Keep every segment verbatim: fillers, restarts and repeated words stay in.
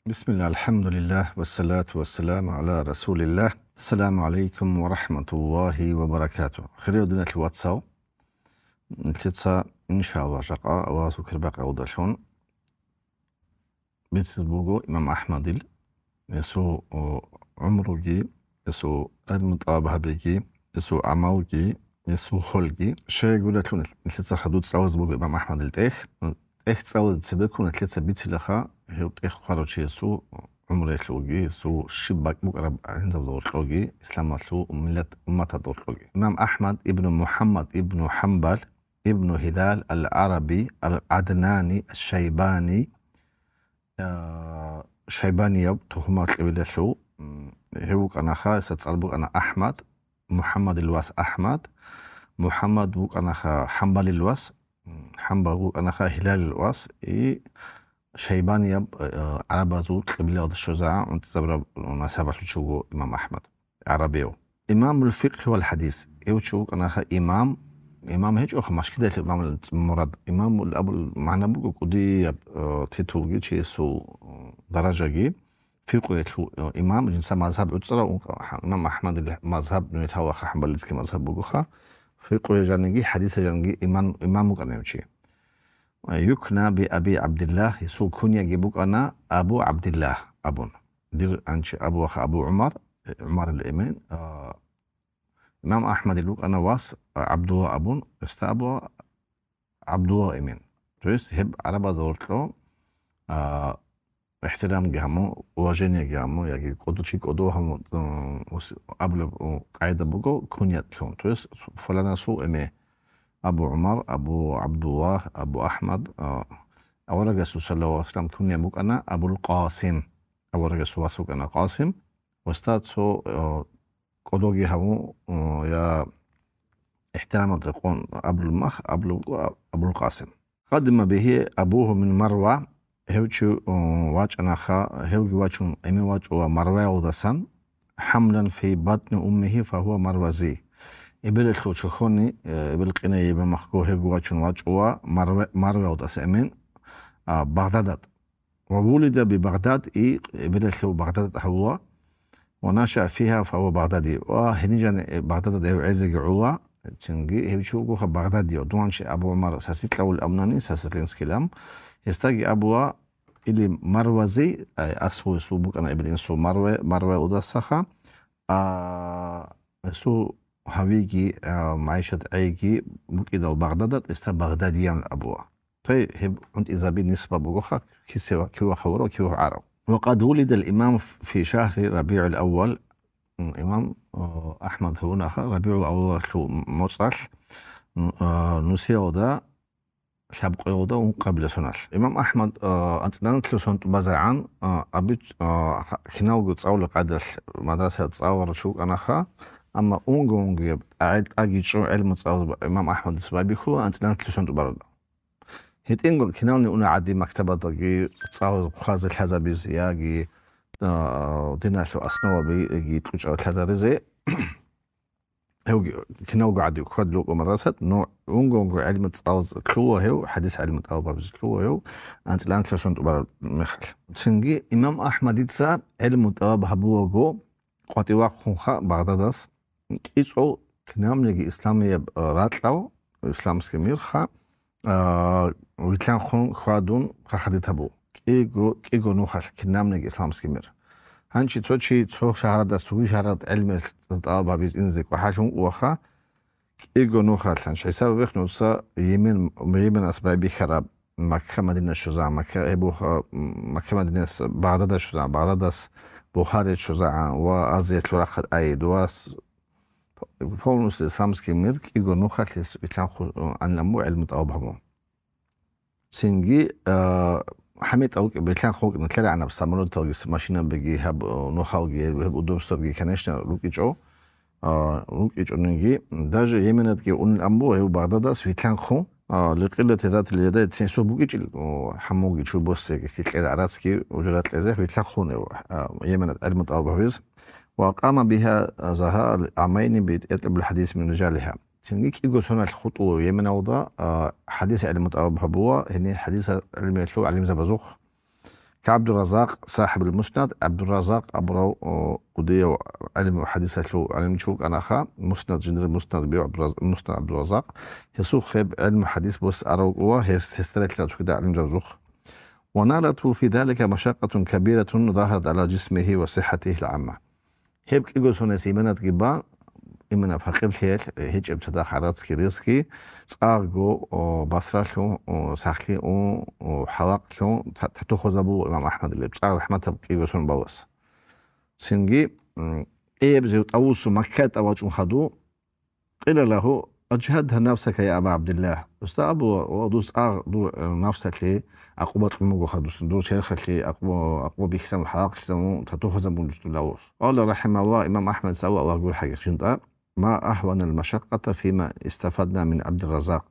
Бисмилла, алхамдулилла, вассалату вассаламу гӀала расулилла. Ассаламу гӀалайкум ва рахматуллахи ва баракату. Хириял диналъул вацал, нилъеца, иншалла, жакъа Аллагьасул кирбакъиялдалъун бициз буго имам Ахмадил, гьесул, о, гӀумруги, гьесул гӀилму тӀалаб гьабиги, гьесул гӀамалги, гьесул холги. Щайгурелъул нилъеца хадуб цӀализ буго имам Ахмадил тӀехь. ТӀехь цӀализе цебеккун нилъеца бицилаха, гьев тӀехь хъварав чиясул гӀумруялъулги, гьесул щиб бакӀ букӀараб гӀалимзабазда гьоркьоги, исламалъул миллат, умматалда гьоркьоги. Имам Ахмад ибну Мухаммад ибну Ханбал ибну Гьилал ал-ГӀараби ал-ГӀаднани аш-Шайбани, а, шайбанияб тухумалъ кьибилалъул, м, гьев вукӀанаха, гьесда цӀар букӀана Ахмад, Мухаммадил вас Ахмад, Мухаммад вукӀанаха Ханбалил вас, м, Ханбал вукӀанаха Гьилалил вас, и шайбанияб, э, гӀарабазул кьиблаялда щвезегӀан унтӀизабураб насабалъучи вуго имам Ахмад, гӀарабияв. Имамул фикъхӀи вал хӀадис. Гьев чи вукӀанаха имам, имам гьечӀоха, машгидалъе имамул мурад. Имамул абул магӀна буго кӀудияб, э, титулги, чиясул, э, даражаги. Фикъгьуялъул, э, имам, жинца мазгьаб гӀуцӀарав, ункъа-, имам Ахмадил мазгьаб, нугьил гьаваха, хӀанбалицкий мазгьаб бугоха. Фикъгьуялъ жаниги, хӀадисалъ жаниги имам, имам вукӀана гьев чи. Юкна би Аби ГӀабдиллагь, гьесул куньяги букӀана Абу ГӀабдиллагь абун. Дир анчи абу ваха Абу ГӀумар, э, ГӀумарил эмен, а, имам Ахмадил вукӀана вас, а, ГӀабдуллагь абун, гьесда абула ГӀабдуллагь эмен. То есть гьеб гӀарабазда гьоркьо, а, ихтирамги гьамун, уважениеги гьамун, яги кӀодо-, чи кӀодо гьамун, м, ус-, абулеб, м, къагӀида буго куньятлъун. То есть фуланасул эме, Абу ГӀумар, Абу ГӀабдуллагь, Абу Ахмад, а, аварагасул саллаллагьу гӀалайгьи вассалам кунья букӀана Абул Къасим. Аварагасул вас вукӀана Къасим. Гьесда цо, а, кӀодоги гьавун, а, я ихтирамалда рекъон абулеб мах, абулеб буго Абул Къасим. Къадима бигьи абугьу мин Марва, гьев чи, а, вачӀанаха, гьевги вачун, эмен вачӀула Марваялдасан, хӀамлан фи батни уммигьи фагьува марвази. Эбелалъул чохьони, э, эбел къинай эбел махго гьевги вачун вачӀула Марва-, Марваялдаса эмен, а, Багъдадат. Ва вулида би Багъдад, и эбелалъул Багъдадат гьавула. Ва наша фигьа фагьува багъдади. Ва гьенижан, э, Багъдадат гьев гӀезеги гӀула, цинги гьев чи вугоха багъдадияв. Дунчи Абу ГӀумар сасикьавул амнани, сасикьинскилам. Гьесдаги абула, или марвази, ай, аслу гьесул букӀана эбел инсул Марва, Марваялдасаха. А, гьесул гьавиги, а, магӀишат гӀейги букӀидал Багъдадат, гьесда багъдадиян абула. Гьеб гӀунтӀизаби нисба бугоха, кисев, кив вахавурав, кив гӀарав. Ва къад вулидал имам фи шагьри РабигӀул Аввал, м, имам, а, АхӀмад гьавунаха РабигӀул Аввалалъул моцӀалъ, м, а, нусиялда лъабкъоялда ункъабила соналъ. Имам АхӀмад, а, анцӀила сон тӀубазегӀан, а, абич-, а, ха-, киналго цӀалулеб къайдалъ мадраса цӀаларав чи вукӀанаха, амма унго-унгояб тӀагӀи-, тӀагичӀо гӀелму цӀалулеб имам АхӀмадица байбихьула анцӀила сон тӀубараб. ГьитӀинго кинални уна гӀади мактабадаги цӀалаз хъвазе лъазабизе яги, а, диналъул основаби яги кьучӀав лъазаризе. Гьевги киналго гӀади хьвад рукӀо мадрасат, но унго-унго гӀелму цӀалаз лъула гьев, хӀадис гӀелму тӀалаб гьабизе лъула гьев, анцӀила анцӀила сон тӀубараб мехалъ. Цинги имам АхӀмадица гӀелму тӀалаб гьабулаго къватӀив вахъунха Багъдадас, кӀицӀул кинабниги исламияб, а, ракьал, исламский мирха, а, вилълъанхъун хьвадун хъахӀадид гьабу. КӀиго, кӀиго нухалъ кинабниги исламский мир. Гьанчи цо чи цо шагьарадас цоги шагьарат гӀелму тӀалаб гьабиз инзе кӀвахӀалъун ваха, кӀиго нухалъ. Гьанчи хӀисаб гьабихъ нуца Йемен, Йеменас байбихьараб Макка-Мадина щвезегӀан, Макка, гьеб буха, м, Макка-Мадинас Багъдада щвезегӀан, Багъдадас Бухаре щвезегӀан ва Азиялъул рахъалъ Аид ва с-, полностью исламский мир кӀиго нухалъ гьес вилълъанхъу-, анилан бу гӀелму тӀалаб гьабун. Цинги, а, гьамитӀа вукӀи-, вилълъанхъ вукӀина лъерагӀанаб самолеталги, с-, машинабиги, гьаб, а, нухалги, гьеб удобствоби, конечно, рукӀичӀо. А, рукӀичӀониги, даже Йеменатги унилан бу гьев Багъдадас вилълъанхъу, а, ликъиллати затил ядай, тенсу букӀичӀил, о, гьамулги чу босиги, кьикьел гӀарацги, ужра кьезе вилълъанхъун гьев, а, Йеменат гӀелму тӀалаб гьабиз. Ва къама бигьа заха амайни бит этӀлабул хӀадис мин рижалиха. Цинги кӀиго соналъ хутӀула Йеменалда, а, хӀадис гӀелму тӀалаб гьабула, гьенир хӀадис гӀелмиялъул гӀалимзабазухъ КагӀабдуразакъ, сахибул Муснад, ГӀабдуразакъ абурав, о, кӀудияв гӀилму хадисалъул гӀалимчи вукӀанаха, Муснад, жиндир Муснад бев ГӀабдураз-, Муснад ГӀабдуразакъ, гьесухъ гьеб гӀилму хадис босарав вукӀуна, гьес, гьесда релълъана цогидал гӀалимзабазухъ. وَنَالَتْهُ فِي ذَلِكَ مَشَقَّةٌ كَبِيرَةٌ ظَهَرَتْ عَلَى جِسْمِهِ وَصِحَّتِهِ الْعَامَّةِ. Гьеб кӀиго сонес иманатги бан, имана пакъирлъиялъ, э, гьечӀеб цадахъ гӀарацги ризкги, цӀакъго, о, басралъун, о, сахлъи ун, о, хӀалакълъун та-, татухъазабула имам АхӀмадилеб, цӀакъ рахӀматаб кӀиго сон балас. Цинги, м, Эб Зев ТӀавусу Маккаялда вачӀун хадув, قيل له: أجهدت نفسك يا أبا عبد الله. Уста абу, ва дур цӀакъ дур, э, нафсалъе акъуба кьун бугоха дус, дур черхалъе акъуба, акъуба бихьизабун, хӀалакълъизабун, татухъазабун дус дур лавус. قال رحمه الله, имам АхӀмад сава Аллагь гурхӀаги хъинтӀа: ما أهون المشقة فيما استفدنا من عبد الرزاق.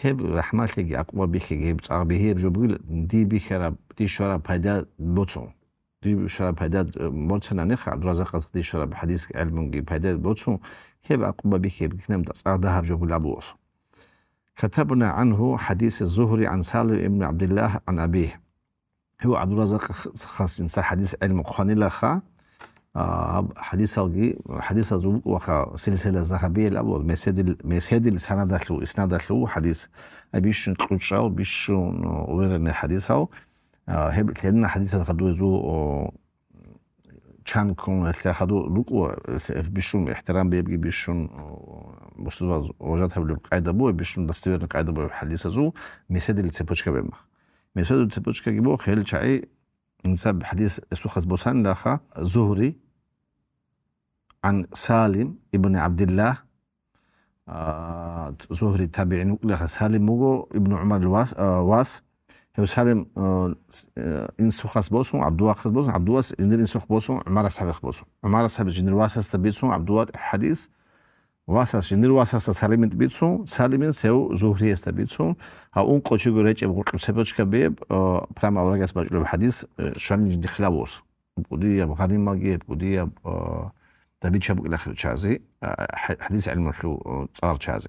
Гьеб рахӀмалъиги акъуба бихьиги гьеб цӀакъ бихьияб жо бугила, дие бихьараб, дие щвараб пайда боцун. Дие щвараб пайда, э, борцанани ха, ГӀабдуразакъас дие щвараб хадис гӀелмунги пайда боцун, гьеб акъуба бихьи, гьеб кинаб цӀакъ дагьаб жо бугила абулас. كتبنا عنه حديث الزهري عن سالم بن عبد الله عن أبيه. Гьев ГӀабдуразакъас инса хадис гӀелму хъванилаха, а, гьаб хадисалги, хадисал зубукъ ваха силсила загьабиял абу, меседил, меседил санадалъул, иснадалъул хадис, а, бищун кьучӀав, бищун, о, уверенный хадисав, А, гьеб лъелина хадисал хадуе зу, о, чан ккун, гьелъа хаду рукӀу, гьел бищун ихтирам бебги бищун, о, бусурбаз уважат гьабулеб къайда буго, бищун достоверный къайда буго хадисазул меседил цепочка бемах. Меседил цепочкаги буго, хел чагӀи инсаб хадис эсухъаз босанилаха, Зугьри, عن سالم بن عبد الله, а, Зугьри табигӀин вукӀлаха, Салим вуго Ибну ГӀумарил вас, а, вас. Гьев Салим, а, с-, э, инсухъас босун, ГӀабдулвахъас босун, ГӀабдулвас жиндир инсухъ босун, ГӀумар асхӀабихъ босун. ГӀумар асхӀабис жиндир васасда бицун, ГӀабдулла хадис, васас жиндир васасда Салимин бицун, Салимин сев Зугьриясда бицун. Гьав ункъо чиго речӀеб гъуркьу цепочка беб, а, прямо аварагас бачӀулеб хадис, э, щванин жиндихъ хилавус. КӀудияб гъанимаги, кӀудияб, а, дабича букӀилахъе чази, а, хӀа-, хадис гӀелмулъул, а, цӀар чази.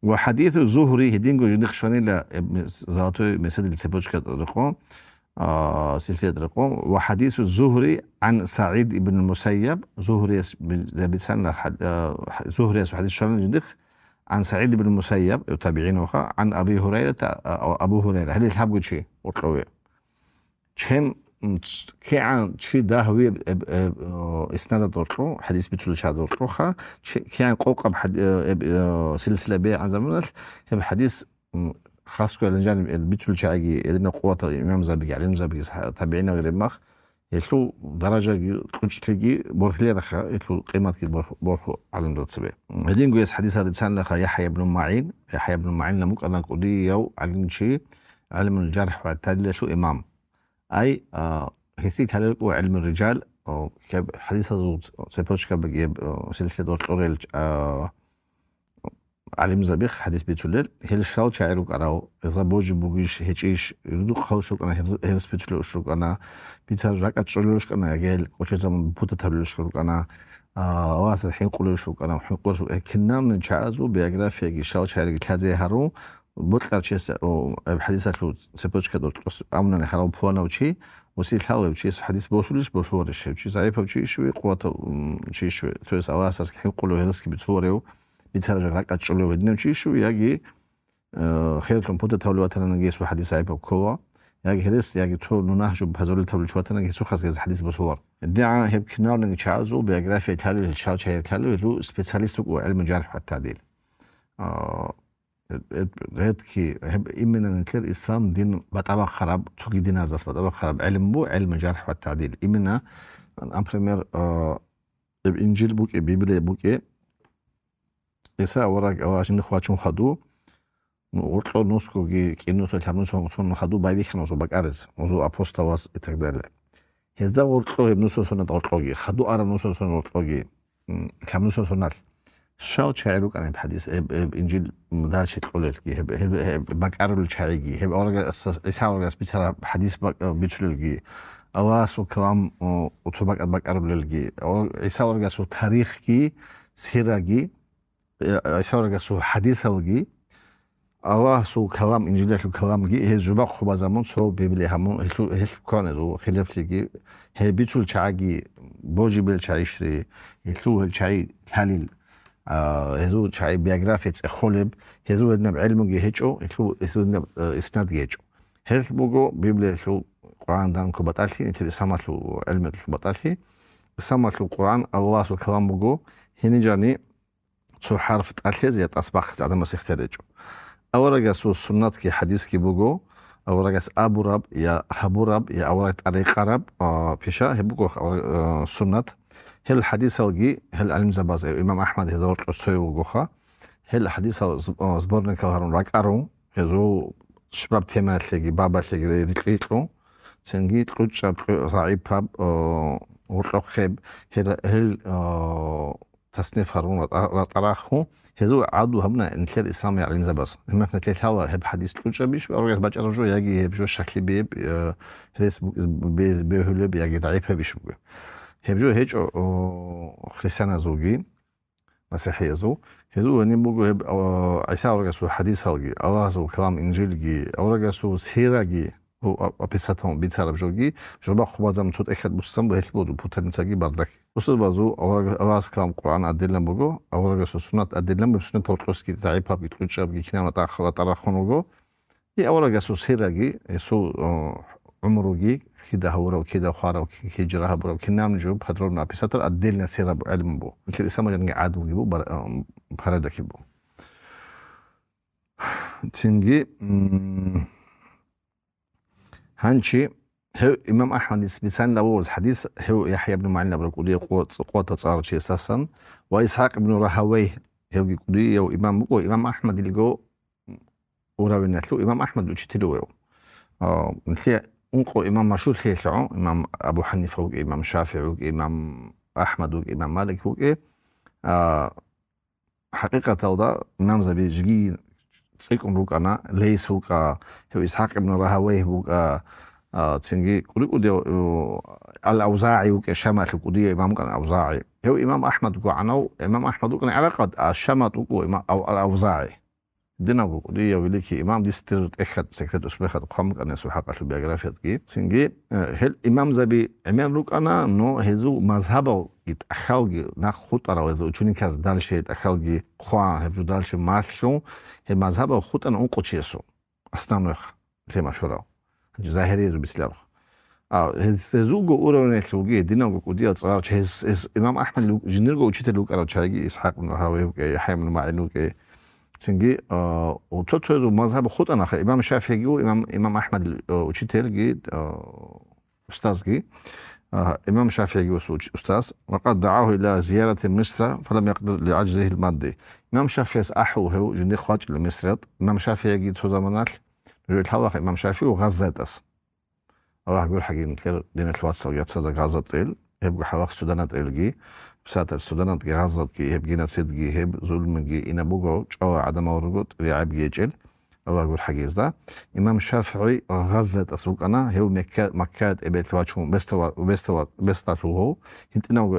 Ва хадису Зугьри гьединго жиндихъ щванила, э, м-, золотой меседил цепочка рекъон, а, силсилат рекъон. Ва хадису Зугьри гӀан СагӀид ибн Мусайяб, Зугьрияс би-, бицана хад-, а, х-, Зугьрияс хадис щванила жиндихъ, гӀан СагӀид ибн Мусайяб, э, табигӀин ваха, гӀан Аби Гьурайрата, а, а, Абу Гьурайра, гьелил гьабгучи уркьове. Чем, м, ч-, кигӀан чи дагьвияб, эб-, эб-, о, иснадат гьоркьо, хадис бицулел чагӀад гьоркьоха, чи-, кигӀан къокъаб хад-, э, эб-, э, силсила бегӀан заманалъ, гьеб хадис, м, хасго гьалин жаниб ил бицулел чагӀиги, гьединаб къуватал имамзабиги, гӀалимзабиги, сахӀа-, табигӀинал гьеб мах, гьелъул даражаги, кьучӀлъиги борхилераха, гьелъул къиматги борх-, борху гӀалимзаб цебе. Гьединго гьес хадис гьарицанлаха ЯхӀя ибн МагӀин, ЯхӀя ибн МагӀин ламукӀана кӀудияв гӀалимчи, гӀилмул жарх ва тагӀдилалъул имам. Ай, а, гьесие лъалеб буго гӀилму рижал, о, гьеб хадисазул цепочкабаги гьеб, о, силсилат гьоркьорел, а, гӀалимзабихъ хадис бицулел, гьел щал чагӀи рукӀарав, гьезда божи бугищ, гьечӀищ, рузукъ хъалуш рукӀана гьер-, гьерс бицулел уш рукӀана, бицар ракӀад чӀолелъул рукӀана, яги гьел кӀочезабун путат гьабулел уш рукӀана, а, васас хӀинкъулел уш рукӀана, хӀинкъулел уш рукӀана. Гьел кинабни чагӀазул биографияги щал чагӀиги лъазе гьарун, бокьарав чияс, о, гьеб хадисалъул цепочкада уркьос амунани гьарав пуланав чи, уси лъалев чияс хадис босулищ, босуларищ, гьев чи загӀипав чи ишуе, къуватав, м, чи ишуе, то есть Аллагьасдаги хӀинкъулев, гьересги бицуларев, бицараб жо ракӀад чӀолев гьединав чи ишуе, яги, э, херлъун путат гьавулев ватананиги гьесул хадис загӀипаб ккола, яги гьерес, яги цо нунагь жо пазолил тавлуч ватанаги гьесухъас гьез хадис босулар. ДигӀан гьеб киналниги чагӀазул биография лъалел, гьел чал чагӀи лъалел, гьелъул специалист вукӀуна гӀилму жарх ва тагӀдил. А, Э, э, редкий, гьеб именно нилъер ислам дин батӀа бахъараб, цоги диназдаса батӀа бахъараб гӀелму буго, гӀелму жарх ва тагӀдил. Именно, например, э, гьеб Инжил букӀи, Библия букӀи, ГӀиса авараг Аллагьас жиндихъ вачун хадув, ну, гьоркьор нусгоги, кӀинусо, лъабнусо, сон хадув байбихьана гьезул бакӀарез, гьезул апостолаз и так далее. Гьезда гьоркьо гьеб нусго сонат гьоркьоги, хадув араб нусго сон гьоркьоги, м, лъабнусго соналъ. Щал чагӀи рукӀана гьеб хадис, гьеб, гьеб Инжил, м, дачи кьолелги, гьеб, гьеб, гьеб бакӀарулел чагӀиги, гьеб аварагас, ГӀиса аварагас бицараб хадис бакӀ-, бицулелги, Аллагьасул калам, о, цо бакӀад бакӀарулелги, о, ГӀиса аварагасул тарихги, сираги, э, ГӀиса аварагасул хадисалги, Аллагьасул калам, Инжилалъул каламги, гьез жубахъ хъубазамун цо Библия гьамун, гьелъу-, гьелъ ккана гьезул хилафлъиги, гьеб бицул чагӀаги божибел чагӀищри, гьелъул гьел чагӀи лъалил, а, гьезул чагӀи биография цӀехолеб, гьезул гьединаб гӀелмуги гьечӀо, гьелъул, гьезул гьединаб, а, иснадги гьечӀо. Гьелъ буго Библиялъул Къуръан данкун батӀалъи, нилъер исламалъул гӀелмуялъул батӀалъи. Исламалъул Къуръан Аллагьасул калам буго, гьениб жани цо хӀарф тӀалъезе я тӀасбахъизе гӀадамас ихтияр гьечӀо. Аварагасул суннатги хӀадисги буго, аварагас абураб я гьабураб я авараг тӀад рекъараб, а, пиша, гьеб буго авараг, а, суннат. Гьел хӀадисалги, гьел гӀалимзабаз, э, имам АхӀмад гьезда гьоркьор цой вугоха. Гьел хӀадисал з-, а, сборникал гьарун ракӀарун, гьезул щибаб темаялъеги, бабалъеги рикьи-, рикьун, цинги кьучӀаб, кьу-, загӀипаб, а, гьоркьохъеб, гьел, гьел, а, тасниф гьарун ратӀа-, ратӀа рахун, гьезул гӀаду гьабуна нилъер исламиял гӀалимзабаз. Гьебмехалъ нилъее лъала гьеб хӀадис кьучӀабищ аварагас бачӀараб жо, яги гьеб жо щаклъи беб, э, гьерес бу-, бе-, бегьулеб, яги дагӀипабищ бугеб. Гьеб жо гьечӀо, о, христианазулги, масихӀиязул. Гьезул гьаниб буго гьеб, о, ГӀиса аварагасул хӀадисалги, Аллагьасул калам Инжилги, аварагасул сираги, о, а-, описатун бицараб жоги, журба хъубазабун цо тӀехьад буссамба гьелъ бозу путаницаги бардак. Устаз базу, авараг-, Аллагьас калам Къуръан адилан буго, аварагасул суннат адилан буго, суннат гьоркьосги загӀипабги, кьучӀабги, кинаб ратӀа-, ратӀа рахун руго. И аварагасул сираги, гьесул, о, гӀумруги, кида гьавурав, кида хварав, ки-, хиджра гьабурав, кинаб жо подробно описатор отдельно сира бу-, гӀелму бу. Нилъер исламалъ гӀадулги бу, бар-, ам, парадахъи бу. Цинги, м, Гьанчи, гьев имам АхӀмадис бицанила вугьуз хӀадис, гьев ЯхӀя ибн МагӀин абураб кӀудияв къо-, къо-, къоялда цӀар чиясасан ва ИсхӀакъ ибн Рагьавайгь, гьевги кӀудияв имам вукӀо, имам АхӀмадилго уравиналъув, имам АхӀмад учитель вугев. А, нилъе ункъо имам машгьурлъиялъ гӀо, имам Абу ХӀанифа вукӀи, имам ШафигӀи вукӀи, имам АхӀмад вукӀи, имам Малик вукӀи. А, ХӀакъикъаталда имамзаби жиги цӀикӀкӀун рукӀана, Лейс вукӀа, гьев ИсхӀакъ ибн Рагьавайгь вукӀа, а, цинги кӀуди-кӀудияв, у, Ал-АвзагӀи вукӀа, Шамалъул кӀудияв имам вукӀана АвзагӀи. Гьев имам АхӀмад вукӀанав, имам АхӀмад вукӀана ГӀиракъалда, а Шамалда вукӀо имам Ав-, Ал-АвзагӀи. Динавго кӀудияв великий имам, дис дир тӀехьад, секрет успехад хъван букӀана гьесул хӀакъалъулъ биографиядги. Цинги, э, гьел имамзаби гӀемер рукӀана, но гьезул мазгьабалги тӀахьалги нахъ хутӀарал гьезул учениказ дальше тӀахьалги хъван, гьеб жо дальше малъун, гьеб мазгьабал хутӀана ункъо чиясул, основной ха, лъе машгьурав. Гьанже загьириязул бицлъарухъ. А, гьез-, гьезулго уровнелъулги, динавго кӀудиял цӀар-, гьез, гьез имам АхӀмад лу-, жиндирго учитель вукӀарал чагӀиги, ИсхӀакъ ибн Рагьавайгь вукӀе, ЯхӀя ибн МагӀин вукӀе. Цинги, а, цо-цоязул мазгьаб хутӀанаха, имам ШафигӀиги ву, имам, имам АхӀмад, а, учительги, а, устазги, а, имам ШафигӀиги ву уч-, устаз. «Ва къад дагӀагьу иля зиярати Мисра, фалам якъдир лигӀажзигьил мадди». Имам ШафигӀияс ахӀул гьев жиндихъ вачӀила Мисрат. Имам ШафигӀиги цо заманалъ, нужер лъалаха имам ШафигӀи ву ГъаззатӀас. Аллагь гурхӀаги нилъер диналъ вацал яцазда ГъаззатӀил, гьебго хӀалахъ СуденатӀилги, писатель СуденатӀги ГъаззатӀги, гьеб геноцидги, гьеб зулмуги ина буго, чӀвала гӀадамал руго, ригӀабги гьечӀел, Аллагь гурхӀаги гьезда. Имам ШафигӀи ГъаззатӀас вукӀана, гьев Мекка, Маккаялда эбелалъ вачун, беста ва-, беста ва-, бесталъув гьев, гьитӀинавго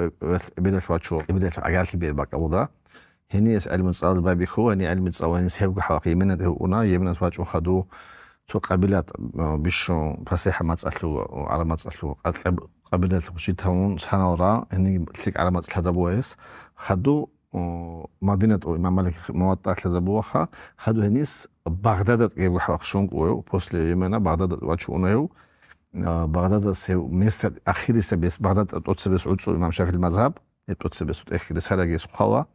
эбелалъ вачун, къиблаялъул гӀагарлъи бер бакӀалда. Гьениса гӀелму цӀалаз байбихьула, гьенир гӀелму цӀаланис гьебго хӀалахъ Йеменалде вукӀуна, Йеменалъ вачӀун хадув цо къабилат, а, бищун пасихӀаб мацӀалъув, гӀараб мацӀалъув, къа-, къабилат гъущи тавун саналра, гьенир лъикӀ гӀараб мацӀ лъазабула гьес. Хадув, а, Мадинаталъув имам Малик Муваттаъ лъазабулаха, хадув гьениса Багъдадалда гьебго хӀалахъ щун вукӀуна гьев, после Йемена Багъдадалда вачун вукӀуна гьев. А, Багъдадалъ гьев Мисрат ахирисеб бес, Багъдадалъ тӀоцебесеб гӀуцӀу имам ШафигӀил мазгьаб, гьеб тӀоцебесеб тӀехьги рисалаги гьес хъвала.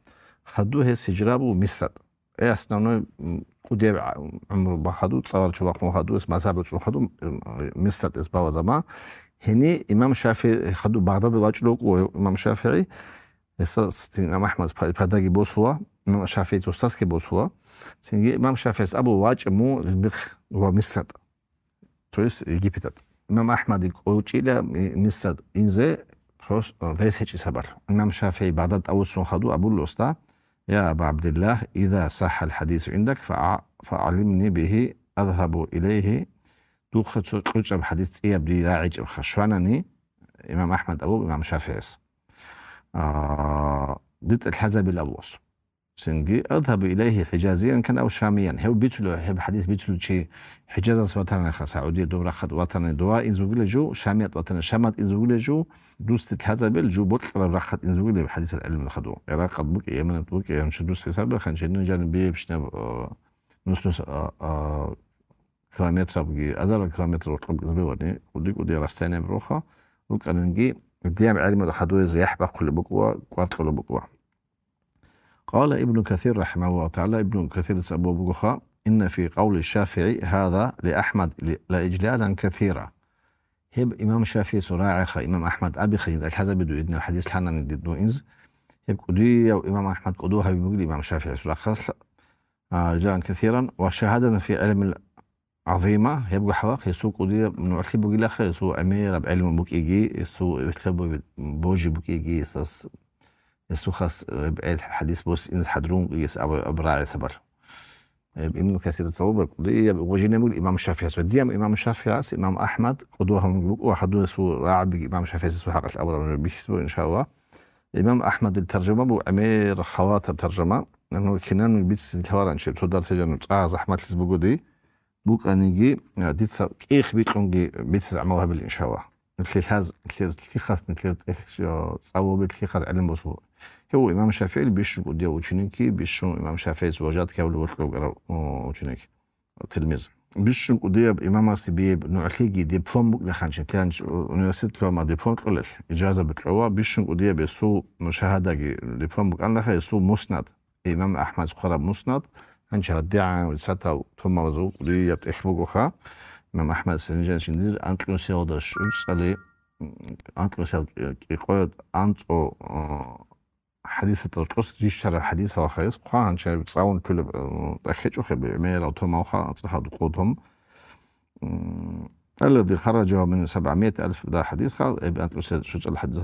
Хадув гьес гьижра буго Мисрат. Э, основной, м, кӀудияв гӀа-, гӀумру бахадув, цӀаларчӀу бахъун хадув, гьес мазгьаб гьечӀун хадув, м, Мисрат гьес балазама. Гьенир имам ШафигӀи хадув Багъдадалда вачӀун вукӀуна имам ШафигӀи. Гьесда цин имам АхӀмад пай-, пайдаги босула, имам ШафигӀица устазги босула. Цинги имам ШафигӀияс абула: «ВачӀа мун жиндихъ ва Мисрат». То есть Египеталда. Имам АхӀмадил кӀочӀила Ми-, Мисрат инзе прос-, рес гьечӀеб сабаблъун. Имам ШафигӀи Багъдадалда тӀавуссун хадув абула гьесда: «Я Аба ГӀабдиллагь, иза сахӀал хӀадису гӀиндак, фа-, фагӀаллимни бигьи азгьабу илайгьи». Духъа цо кьучӀаб хӀадис цӀияб дие рагӀичӀебха щванани, имам АхӀмад абула имам ШафигӀияс, а, дида лъазабила абула гьес. Цинги, «أذهب إليه حجازيا كان أو شاميا». Гьев бицулев, гьеб хадис бицулев чи ХӀижазас ватанаха, Саудия дов рахъат ватани дова инзугила жо, Шамият ватана, Шамат инзугила жо, дусти лъазабел жо бокьараб рахъат инзугила хадисал гӀилму хадув. Иракъат букӀи, Яманат букӀи, гьанчи дус хӀисабе ханчи нижани биебщинаб, э, нус-нус, а, а, километрабги, азарал километр рокьоб гьезбе вани, кӀуди-кӀуди расстояние буроха, рукӀанинги, дияб гӀелму хадуязе яхӀ бахъулеб букӀва, кӀвар кьолеб букӀва. قال ابن كثير رحمه الله تعالى, Ибн Касирица абулеб бугоха: «إن في قول الشافعي هذا لأحمد لا إجلالا كثيرا». Гьеб имам ШафигӀица рагӀиха, имам Ахмад абиха, жинда лъазабиду гьединаб хадис лъанани дидну инз. Гьеб кӀудияв имам Ахмад кӀудо гьаби бугил имам ШафигӀица рахъалъ, а, إجلالا كثيرا وشهادة في علم عظيمة, гьебго хӀалахъ гьесул кӀудияб нугӀлъи бугилаха, гьесул гӀемераб гӀелму букӀиги, гьесул эбелъабаби божи букӀиги, гьесдас, гьесухъас гьеб гӀел хадис босинзе хӀадрун гьес аб-, аб-, рагӀи сабаблъун. Гьеб Ибн Касир цалуба кӀудияб гъожинаб бугил имам ШафигӀас ва дияб имам ШафигӀас имам Ахмад кӀудо гьавун букӀу ва хадур гьесул рагӀабиги имам ШафигӀас гьесул хӀакъалъ абураб бихьизабу, иншаллагь. Имам Ахмадил таржама буго гӀемер халатаб таржама. Ну, кинабниги бицин лъаларанчи, цо дарсежан цӀа захӀматлъиз бугоди, букӀаниги, а, дица кӀих бикьунги бицин гӀамал гьабил, иншаллагь. Лъилъаз, лъир-, лъихъас, лъир-, тӀех-, цӀалуби лъихъаз гӀелму босула. Гьев имам ШафигӀил бищун кӀудияв ученики, бищун имам ШафигӀица важат кавли вокьугара, о, ученик. Тилмиз. Бищун кӀудияб имамасе бияб нугӀлъиги диплом букӀлахъанчи, лъиянч университет лъугьама диплом кьолел, ижаза бикьола, бищун кӀудияб гьесул шагьадаги диплом букӀанлаха, гьесул муснад, имам Ахмад хъвараб муснад, гьанчи гьадигӀан висатав томалазул кӀудияб тӀехь бугоха, имам Ахмад синжан шиндир анкьнусиялда щуцӀали, анкьнусиял кӀикъояд анцӀо, а, хадисатал тӀус рищараб хадисал хадис, хъван гьанчи цӀалун кколеб, э, тӀахьечӀухъе, гӀемерал томалха, ацӀаха духъул том. М, الذي خرجه من سبعمائة ألف да хадисха, эб анкьусе шуцӀал хадис,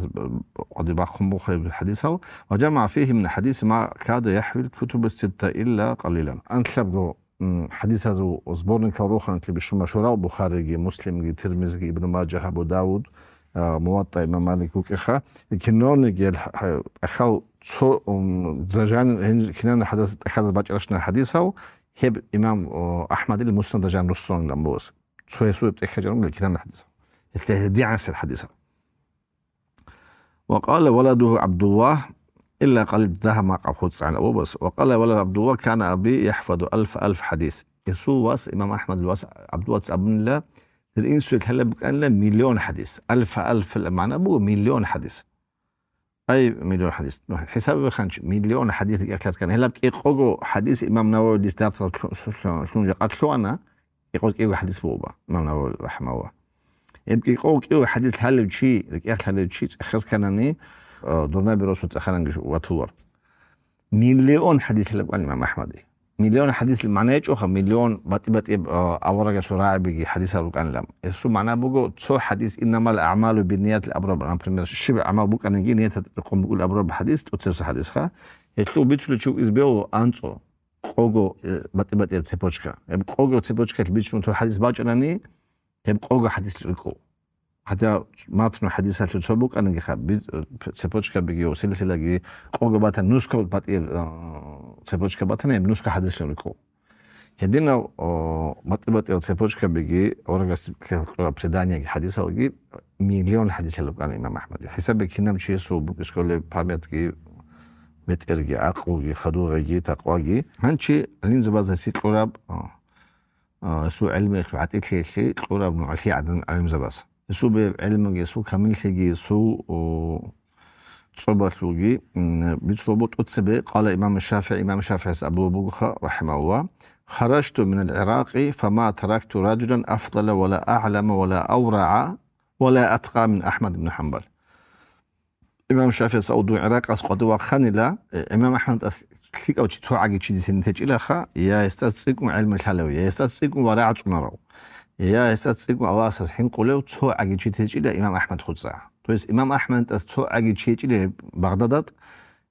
къади бахъун бухъе хадисал, وجمع فيه من الحديث ما كاد يحوي الكتب الستة إلا قليلا. Анлъабго м, хадисазул сборникал руханлъи бищун машгьурал Бухариги, Муслимги, Тирмизги, Ибн Мажа, Абу Давуд, а, Муватта имам Малик вукӀиха. Кинавниги гьел х-, х-, ахал цо, м, зажан-, гьин-, кинан хадас-, хадас бачӀарашна хадисав, гьеб имам, о, Ахмадил Муснада жан руссунилан бос. Цо гьесул тӀехьа жанула кинан хадисав. Гьелъе гьедигӀансел хадисав. وقال ولده عبد الله, илла къалид дагьа макъаб хуцӀцӀан абубас. وقال ولد عبد الله كان أبي يحفظ ألف ألف حديث. Гьесул вас, имам Ахмадил вас ГӀабдуллаца абунила, дир инсуе лъалеб букӀанила миллион хадис. Алфа алф магӀна буго миллион хадис. Ай, миллион хадис. Ну, хӀисаб биханчи, миллион хадис рикӀахъ лъаскан. Гьелаб кӀикъого хадис имам Нававидис дарсал лъу-, лъу-, лъун жакъа лъугьана. КӀикъо кӀиго хадис буго, имам Навави рахимахуллагь. Гьеб кӀикъо кӀиго хадис лъалев чи, рекӀехъ лъалев чи цӀехез кканани, а, дурнаби росун цӀехананги ватулар. Миллион хадис лъалеб кӀван имам Ахмаде. Миллион хадис магӀна гьечӀоха, миллион батӀи-батӀияб, а, аварагасул рагӀабиги хадисал рукӀанилан. Гьесул магӀна буго, цо хадис, «Иннамал аъмалу бинният» абураб, например, щиб гӀамал букӀаниги ниятат рекъон букӀул абураб хадис, тӀоцебесеб хадисха. Гьелъул бицулев чи вукӀизе бегьула анцӀго. Къого, э, батӀи-батӀияб цепочка. Гьеб къого цепочкалъ бичун цо хадис бачӀунани, гьеб къого хадислъун рикӀкӀо. ХӀатта матну хадисалъул цо букӀанигиха, би-, э, цепочкабиги ва силсилаги къого батани, нусго батӀияб, э, цепочка батани, гьеб нусго хадислъун рикӀкӀо. Гьединав, о, батӀи-батӀияб цепочкабиги, аварагас лъураб преданияги хадисалги миллион хадис лъалеб ккана имам Ахмаде. ХӀисабе кинаб чиясул букӀискӀолеб памятги, бетӀерги, гӀакълуги, хадугъиги, такъваги. Гьанчи гӀалимзабаз гьесие кьураб, а, а, гьесул гӀелмуялъул гӀатӀилъиялъе кьураб нугӀлъи гӀадан гӀалимзабаз. Гьесул беб гӀелмуги, гьесул камиллъиги, гьесул, о, цӀобалъулги, м, бицун буго тӀоцебе, къала имам ШафигӀи, имам ШафигӀис абулеб бугоха, рахимахуллагь: «Харажту минал ГӀиракъи, фама таракту ражулан афдала ва ла агӀлама ва ла аврагӀа ва ла аткъа мин Ахмад ибн Ханбал». Имам ШафигӀис абу дун ГӀиракъас къватӀив вахъанила, э, имам Ахмадас лъикӀав чи цо гӀаги чи дисин течӀилаха, я гьесда цӀикӀкӀун гӀелму лъалев, я гьесда цӀикӀкӀун варагӀ цӀунарав, я гьесда цӀикӀкӀун Аллагьасас хӀинкъулев цо гӀаги чи течӀила имам Ахмад хуцӀа. То есть имам Ахмадас цо гӀаги чи гьечӀила гьеб Багъдадат,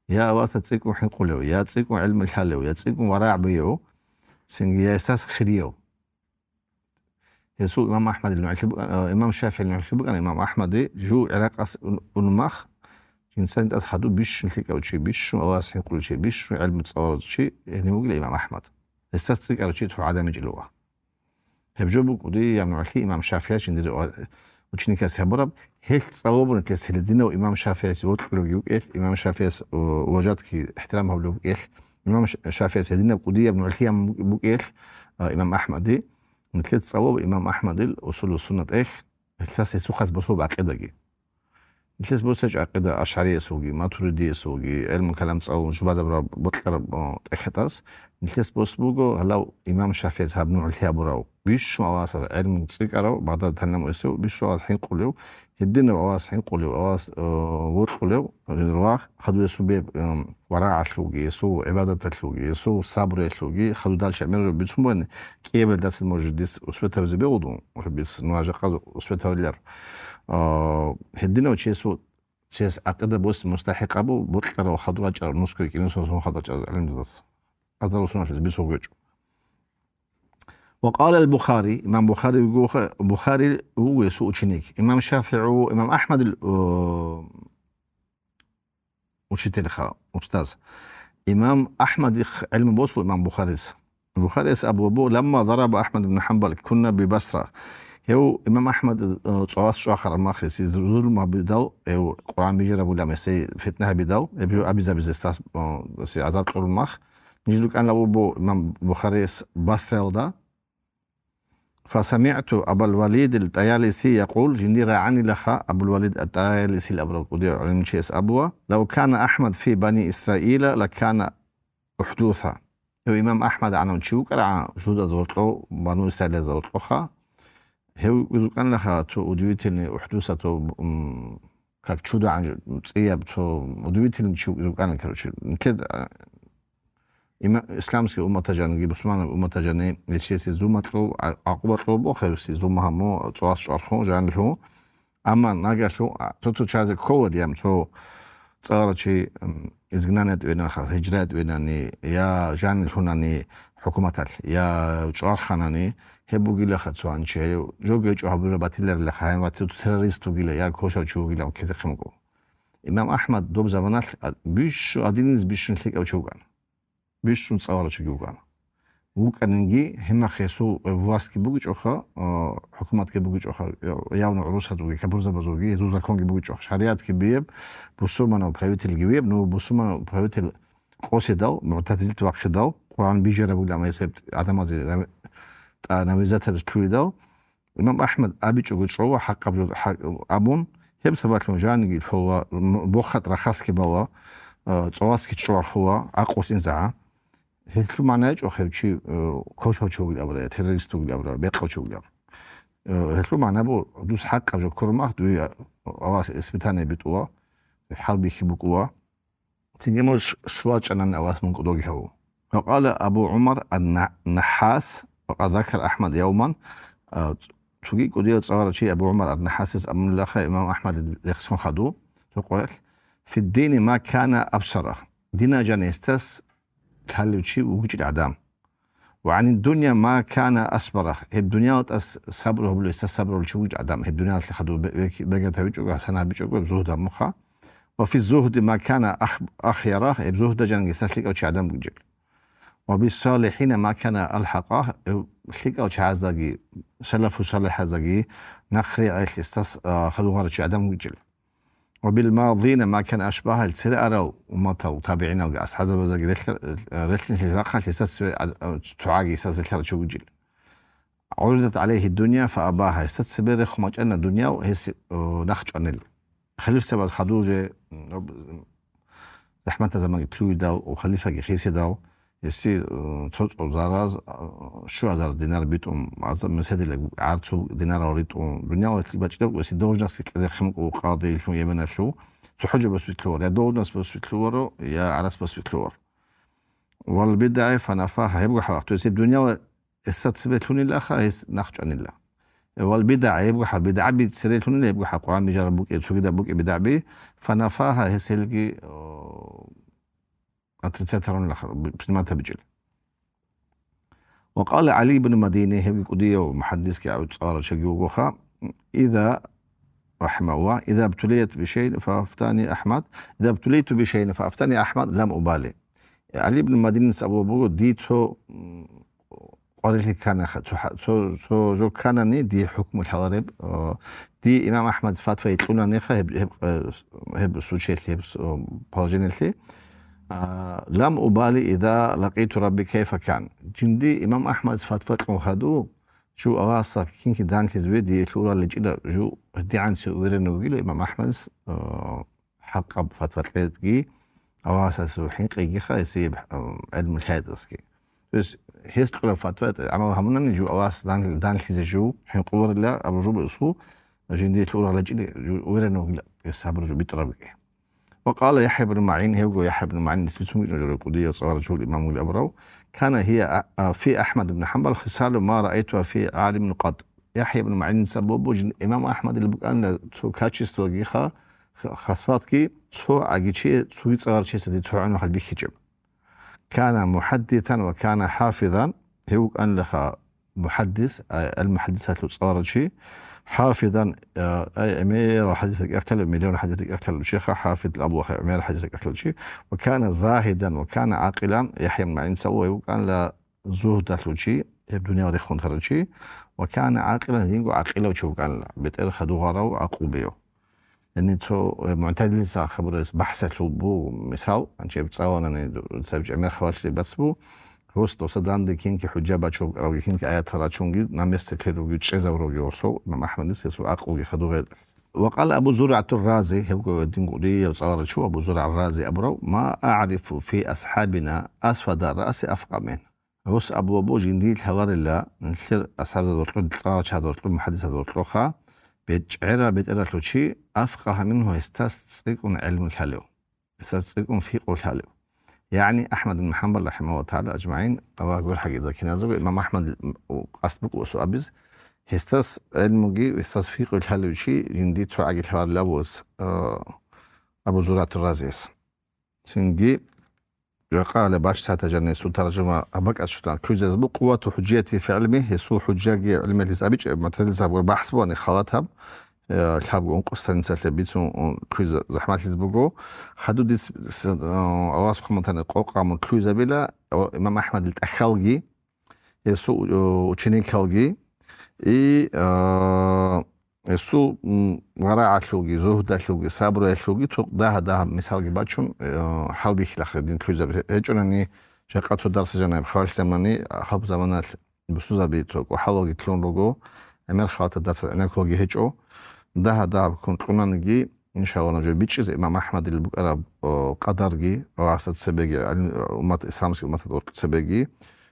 я Аллагьасас цӀикӀкӀун хӀинкъулев, я цӀикӀкӀун гӀелму лъалев, я цӀикӀкӀун варагӀ бугев, цинги я гьесдаса хирияв. Гьесул имам Ахмадил нугӀлъи букӀана, а, имам ШафигӀил нугӀлъи букӀана, имам Ахмаде жив ГӀиракъас ун-, унмах, Жинца тӀад хадуб бищун лъикӀав чи, бищун Аллагьас хӀинкъулев чи, бищун гӀелму цӀаларав чи, гьенив вугила имам АхӀмад. Гьесда цӀикӀкӀарав чи цо гӀадамичӀила ва. Гьеб жо букӀуди, я нугӀлъи имам ШафигӀи жиндир ва-, ученикас гьабураб, гьелъ цӀалабун гьес гьединав имам ШафигӀисе вокьулев вукӀелъ, имам ШафигӀисе, о, уважатги ихтирам гьабулев вукӀелъ, имам Ш-, ШафигӀисе гьединаб кӀудияб нугӀлъи гьабун букӀелъ, а, имам АхӀмади, нилъеца цӀалаб имам АхӀмадил Усулу Сунна тӀехь, гьелъас гьесухъаз босуб гӀакъидаги. Нилъеца босичӀо гӀакъида ашгӀариясулги, матуридиясулги, гӀелму калам цӀалун жубазабураб бокьараб, о, тӀехетӀас. Нилъеца босун буго гьалав имам ШафигӀица гьаб нугӀлъи гьабурав, бищун Аллагьасда гӀелму цӀикӀкӀарав, Багъдад танамуэсев, бищун Аллагьас хӀинкъулев, гьединав Аллагьас хӀинкъулев, Аллагьас, о, вокьулев, рагъ хадуясул беб, м, варагӀалъулги, гьесул гӀибадаталъулги, гьесул сабруялъулги хадудал шагьмер жо бицун бугӀани, кӀиябилдасан, может, дис успетавизе бегьулдун, бис нугӀажахъа успетавилар. А, гьединав чиясул, чияс гӀакъида босизе мустахӀикъ абу, бокьарав хадур рачӀараб нусго кӀинусун хадур рачӀарал гӀалимзабаз. Азарусуналъ бицун гьечӀо. Ва къала ал-Бухари, имам Бухари вугоха-, Бухари вуго гьесул ученик. Имам ШафигӀи, имам АхӀмадил, о, учитель ха, устаз. Имам АхӀмадихъ гӀелму босун имам Бухарис. Бухарис абулеб буго, «Ламма зараба Ахмад ибн Ханбал, кунна би Басра». Гьев имам АхӀмад, э, цӀалас чӀвахараб мах, гьесие зулму гьабидал, гьев Къуръан бижарабулеб мехалъ фитна гьабидал, гьеб жо абизабизе сас, э, гьесие гӀазаб кьураб мах. Ниж рукӀана абулеб буго имам Бухарис Басраялда. «ФасамигӀту Абал Валид ат-ТӀаялиси якъул», жиндир рагӀанилаха Абул Валид ат-ТӀаялисил абурав кӀудияв гӀалимчияс абула: «Лав кана Ахмад фи бани Исраила, лакана ухдуса». Гьев имам Ахмад гӀанав чи вукӀарагӀан жуда зоркьов, бану Исраилиязда зоркьоха. Гьев рукӀаналаха цо удивительный ухдуса, цо, м, как чудо гӀан-, цӀияб, цо удивительный чи рукӀана, короче. Нилъед, а, има-, исламский умматалъ жанги, бусурманаб умматалъ жани, гьесие зулму кьо-, а-, гӀакъуба кьобо, гьесие зулму гьабун, цӀалас чӀвархун, жанлъун. Амма нагагьлъун, а, цо-цо чиязе ккола, дие, цо цӀаларав чи, м, изгнание тӀвенаха, гьижрат тӀвенани, я жанлъунани хӀукуматалъ, я чӀварханани, гьеб бугилаха цо гьанчи, гьев жо гьечӀо гьабураб батиларилаха, гьанив ватир террорист вугила, я кошав чи вугила, ккезехъин буго. Имам Ахмад доб заманалъ, а, бищун, гьадиниз бищун лъикӀав чи вукӀана. Бищун цӀаларав чиги вукӀана. ВукӀаниги, гьеб мах гьесул властги бугичӀоха, а, хӀукуматги бугичӀоха, я-, явно гӀурусазулги, капурзабазулги, гьезул законги бугичӀоха, шаригӀатги бияб, бусурманав правительги вияб, ну, бусурманав правитель къосидал, мугӀтазилат вахъидал, Къуръан бижарабулеб гьесеб гӀадамазе нави-, тӀа-, навизатабиз лъугьидал, имам Ахмад абичӀого чӀола хӀакъаб жо хӀа-, абун, гьеб сабаблъун жаниги лъола, м-, бохатӀ рахасги бала, э, цӀаласги чӀвархула, гӀакъуса инзагӀа. Гьелъул магӀна гьечӀо гьев чи, э, кошав чи вугилан абураб, я террорист вугилан абураб, бекъав чи вугилан абураб. Э, гьелъул магӀна буго, дус хӀакъаб жо ккураб мах, дуе Аллагьас испытание битӀула, хӀалбихьи букӀула. Цинги мун щвачӀанани Аллагьас мун кӀодоги гьаву. Ва къала Абу ГӀумар ан-На-, Нахас, ва къад закара Ахмад явман, а, цоги кӀудияв цӀаларав чи Абу ГӀумар ан-Нахасис абунилаха имам Ахмад рехсон хаду, цо къоялъ, «Фиддини ма кана абсара». Динал жанисдас лъалев чи вугичӀел гӀадам. «Ва гӀанид-дунья ма кана асбара». Гьеб дуниялалдас сабру гьабулев, гьесда сабру гьабулев чи вугичӀел гӀадам. Гьеб дуниялалъе хадув бе-, бек-, бегатав вичӀого, гьасан гьабичӀого, гьеб зугьд гьабун муха. «Ва фи-з-зугьди ма кана ах-, ахяра». Гьеб зугьда жанги гьесда лъикӀав чи гӀадам вугичӀел. «Ва бис-салихӀина ма кана алхӀакъа». Гьеб лъикӀал чагӀаздаги, салафу салихӀаздаги нахъригӀелъ гьесда, а, хадув гьарав чи гӀадам вугичӀел. «Ва бил-мадина ма кана ашбагьа», цере арал умматал, табигӀиналги, асхӀабзабаздаги релълъ-, релълъиналъе рахъалъ гьесда цеве гӀад-, цогӀаги гьесда лъарав чи вугичӀел. «ГӀуридат гӀалайгьи-д-дунья фаабагьа», гьесда цебе рехун бачӀана дуниял, гьес, о, нахъ чӀванил. Халифзабаз хадув же, м, об-, захӀматаб заманги лъугьидал, о, халифаги хисидал, гьесие, э, цо-цо зараз, э, щуазар динар битӀун, аза-, меседила гӀарцул динарал ритӀун, дунялалъе бачӀараб гьесие должностьги кьезехъин букӀун, къадилъун Йеменалъув, цо хӀужа босбитлъулар, я должность босбитлъуларо, я гӀарац босбитлъулар. «Вал бидагӀи фанафагьа», гьебго хӀалахъ, то есть гьеб дунияла гьесда цебе лъунилаха, гьес нахъ чӀванила. «Вал бидагӀи», гьебго хӀал, бидгӀаби цере лъунила, гьебго хӀал, Къуръан бижараб букӀи, цогидаб букӀи бидгӀаби, «фанафагьа», гьес гьелги, о, отрицать гьарунилаха, принимать гьабичӀел. Ва къала ГӀали ибн Мадини, гьебги кӀудияв мухӀаддисги гӀуцӀарав чагги вугоха: «Иза رحمه الله: إذا ابتليت بشيء فأفتاني أحمد، إذا ابتليت بشيء فأفتاني أحمد لم أبالي. али ибн Мадинис абулеб буго, дие цо, м, къварилъи кканаха, цо хӀа-, цо, цо жо кканани, дие хӀукму лъалареб, о, дие имам Ахмад фатва кьунаниха гьеб, гьеб, э, гьеб случаялъе, гьеб с-, о, положениялъе. А, لم أبالي إذا لقيت ربي كيف كان. Жинди имам Ахмад фатва кьун хадув, жив Аллагьасда кинги данлъизе ве, дие лъураличила жив гьедигӀанси уверенный вугила имам Ахмадис, о, хӀакъаб фатва кьеги, Аллагьасасул хӀинкъигиха гьесие, м, гӀелму лъаятӀасги. То есть гьес кьураб фатва гӀамал гьабунани жив Аллагьас дан-, данлъизе жив хӀинкъуларила абу жубу усу, жиндие лъугьараличӀили жив уверенный вугила гьес гьабураб жо битӀарабги. وقال يحيى بن معين, гьевго ЯхӀя ибн МагӀин, дис бицун букӀана жо, кӀудияв цӀаларав жугьул имам вугила абурав, كان هي, а, في أحمد بن حنبل خصال ما رأيتها في عالم قط. ЯхӀя ибн МагӀиница бо-, божин имам Ахмадил букӀанила цо качествогиха, х-, хаслатги цо гӀаги чи, цоги цӀагъар чиясда цо гӀанахъал бихьичӀеб. كان محدثا وكان حافظا, гьев вукӀанилаха мухаддис, ай, ал-мухаддисалъул цӀаларав чи, حافظا, а, ай, гӀемерал хадис рекӀелъалев, миллион хадис рекӀелъалев чиха, حافظ абулаха гӀемерал хадис рекӀелъалев чи, وكان زاهدا وكان عاقلا, ЯхӀя МагӀинцав гьев вукӀанила зугьдалъул чи, гьеб дуниял рехун тарав чи, وكان عاقلا, гьединго гӀакъилав чи вукӀанила, бетӀер хадув гъарав, гӀакълу бегьав. Яни цо, э, мугӀтазилица хабуралъ бахӀсалъул буго мисал, гьанчи гьеб цӀаланани ду-, цебе гӀемер хабалъизе бац бу, гьос доса данде кинги хӀужжа бачун вукӀаравги, кинги аятал рачунги, на месте ккел руги, чӀезавруги гьосул, имам Ахмадис гьесул гӀакълуги хадув гъел. وقال أبو زرعة الرازي, гьебго гьедин кӀудияв цӀаларав чи Абу Зургьа Рази абурав: ما أعرف في أصحابنا أسود الرأس أفقه منه. Гьос абулеб буго, жиндие лъаларила, нилъер асхӀабзабазда гьоркьоб, цӀаларал чагӀазда гьоркьоб, мухаддисазда гьоркьоха, бет-, чӀерал бетӀералъул чи, أفقه منه, гьесдаса цӀикӀкӀун гӀелму лъалев, гьесдаса цӀикӀкӀун фикъгьу лъалев. ЯгӀни Ахмад ибн ХӀанбал, рахӀимагьуллагьу тагӀала ажмагӀин, Аллагь гурхӀаги, киназего имам Ахмад къасд букӀуса абиз, гьесдаса гӀелмуги, гьесдаса фикъгьу лъалев чи жиндие цо гӀаги лъаларила абулеб буго, а, Абу Зургьатул Разияс. Цинги жакъа гьале бачӀ цатӀа жанисул таржума абакӀат щутан ккуйзазбу къувату хӀужжияти фи гӀилми, гьесул хӀужжаги гӀилмалъиз абичӀеб, мугӀтазилзаб гур бахӀс бугьани халатаб, э, лъабго ункъо страницалъе бицун, ун, ккуйза-, захӀмалъиз буго. Хаду дис, с-, э, Аллагьас хъуматани къокъ гьамун ккуйзабила, о, имам Ахмадил тӀахьалги, гьесул, э, ученикалги, и, э, гьесул, м, варагӀалъулги, зугьдалъулги, сабруялъулги цо дагьа-дагьаб мисалги бачун, э, гьалбихьилахъе дин ккуйзаби гьечӀонани, жакъа цо дарса жаниб халалъ замани, гьаб заманалъ бусузаби цо кӀухӀалалги лъун руго, гӀемер халатаб дарсал гӀенеккулаги гьечӀо. Дагьа-дагьаб ккун кьунаниги, иншаллагь, нужее бичӀчӀизе имам Ахмадил букӀараб, о, къадарги, Аллагьасда цебеги, гӀалим-, уммат, исламский умматалда гьоркьоб цебеги,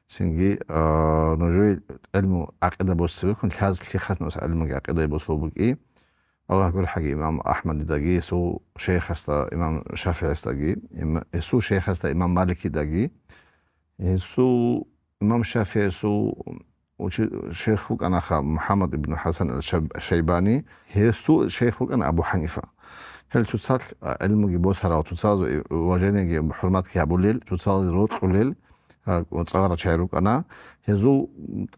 цинги, а, нужее гӀелму гӀакъида босизе букӀун, лъаз-, лъихъас нус гӀелмуги гӀакъидаги босун букӀи. Аллагь гурхӀаги имам Ахмадидаги, гьесул шейхасда, имам ШафигӀисдаги, им-, гьесул шейхасда имам Маликидаги, гьесул имам ШафигӀисул учи-, шейх вукӀанаха МухӀаммад ибн ХӀасан ал-Шайб-, Шайбани, гьесул шейх вукӀана Абу ХӀанифа. Гьел цоцалъ, а, гӀилмуги босарал, цоцазул уважениеги хӀурматги гьабулел, цоцазул рокьулел, а, цӀаларал чагӀи рукӀана. Гьезул, м,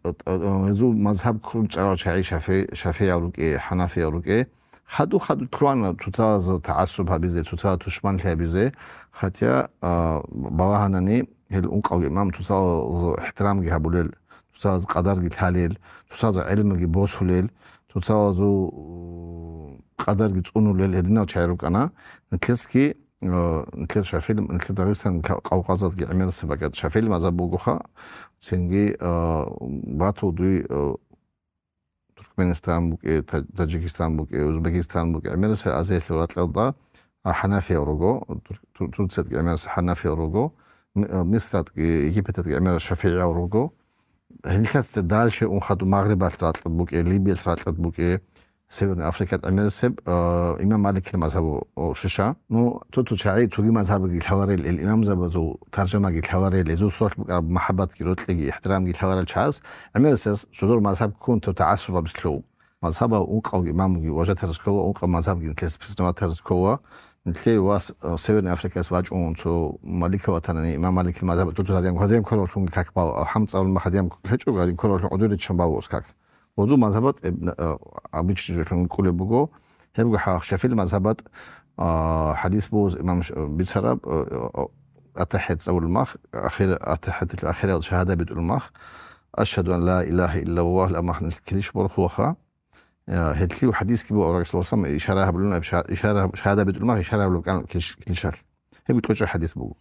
гьезул мазгьаб ккун чӀарал чагӀи шафи-, шафигӀиял рукӀи, хӀанафиял рукӀи. Хаду-хаду лъугьана цоцазул тагӀассуб гьабизе, цоцазул тушманлъи гьабизе. Хотя, а, балагьанани, гьел ункъавги имам цоцазул ихтирамги гьабулел, цоцазул къадарги лъалел, цоцазул гӀелмуги босулел, цоцазул, у, къадарги цӀунулел гьединал чагӀи рукӀана. Нилъецги, а, нилъер шафигӀи, нилъер Дагъистан ка-, Къавкъазалдаги гӀемерисеб бакӀалда шафигӀи мазгьаб бугоха, цинги, а, батул дуй, а, Туркменистан букӀи, Та-, Таджикистан букӀи, Узбекистан букӀи, гӀемерисел Азиялъул ракьалда, а, хӀанафиял руго, Тур-, Тур-, Турциядги гӀемерисел хӀанафиял руго, Ми-, а, Мисратги, Египеталдаги гӀемерал шафигӀиял руго. Гьелъаца дальше ун хадуб Магърибалъ ракьалда букӀи, Либиялъ ракьалда букӀи, Северная Африкалъ гӀемерисеб, а, имам Маликил мазгьабу, о, шиша. Ну, цо-цо чагӀи цоги мазгьабги лъаларел, ил имамзабазул таржамаги лъаларел, гьезул сорхӀ букӀараб махӀаббатги, рокьиги, ихтирамги лъаларел чагӀаз, гӀемерисез цо дор мазгьаб ккун цо тагӀассубаб лъугьун. Мазгьабал ункъавги имамги уважатарас ккола, ункъаб мазгьабги нилъеца признаватарас ккола. Нилъее вас, э, Северная Африкаялъ вачӀун цо Маликал ватанани, имам Маликил мазгьаб, цо-цо гьадин, гьадин кколавлъунги как бал, алхӀам цӀалун мах гьадин гьечӀо, гьадин кколавлъун гӀодор риччан балугас как. Гьезул мазгьабат, э, э, обычный жо кколеб буго, Гьебго хӀакъ ШафигӀил мазгьабат, а, хӀадис бугоз имам Ш-, бицараб, а, а, а, АтахӀият цӀалул мах, ахир, АтахӀиятил ахирал шагьада битӀул мах, «Ашгьаду ан ла илагьа иллаллагь», амма килищ борхулаха. А, гьелъул хӀадисги буго, аварагас васан ишара гьабулин, ша-, ишара гьаб-, шагьада битӀул мах, ишара гьабулеб кӀан килищ-, килищал. Гьеб кьучӀаб хӀадис буго.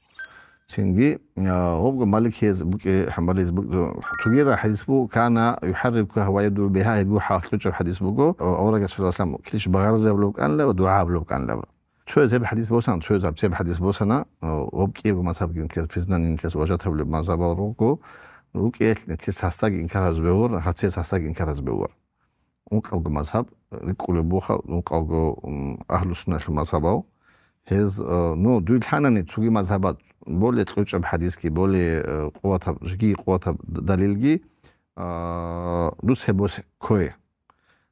Цинги, а, гьобго маликияз букӀи, хӀамбалияз букӀи, цогидал хӀадис буго, «Кана юхӀаррикугьа ва ядгӀу бигьа», гьебго хӀакъ кьучӀаб хӀадис буго, а, аварагас саллаллагьу гӀалайгьи ва саллам килищ багъарзабулеб кӀанила ва дугӀа гьабулеб кӀанила. Цояз гьеб хӀадис босана, цояз гьаб-, гьеб хӀадис босана, а, гьоб кӀиябго мазгьабги нилъер признание, нилъер уважать гьабулеб мазгьабал руго, рукӀиялъ нилъер сасдаги инкар гьабизе бегьулар, гьацияс сасдаги инкар гьабизе бегьулар. Ункъабго мазгьаб рикӀкӀулеб буха, ункъабго, м, агьлу-сунналъул мазгьабал. Гьез, э, ну, дуй лъанани цоги мазгьабат более кьучӀаб хӀадисги, более, э, къуватаб, жги къуватаб д-, далилги, а, дус гьеб босе ккое.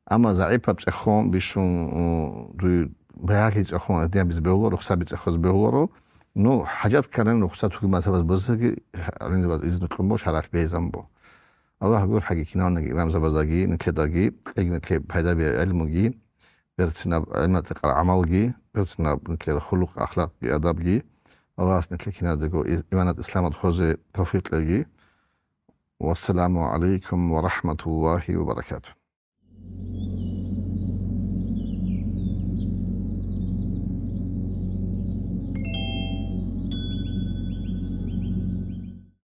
Амма загӀипаб цӀехун бищун, у, дуй баягьи цӀехун гьедин гьабизе бегьуларо, рухсаби цӀехоз бегьуларо. Ну, хӀажат кканани рухсат цоги мазгьабаз босеги, гӀалимзабаз изну кьун бо, шаргӀалъ бегьизан бо. Аллагь гурхӀаги кинавниги имамзабаздаги, нилъедаги, кьеги нилъее пайда бигьа гӀилмуги, берцинаб гӀилмуялда кьараб гӀамалги, берцинаб нилъер хулукъ-ахлакъги, адабги. Аллагьас нилъее киназдаго и-, иманат-исламат хвезе тавфикъ кьеги. Вассаламу гӀалайкум ва рахӀматуллагьи ва баракатугь.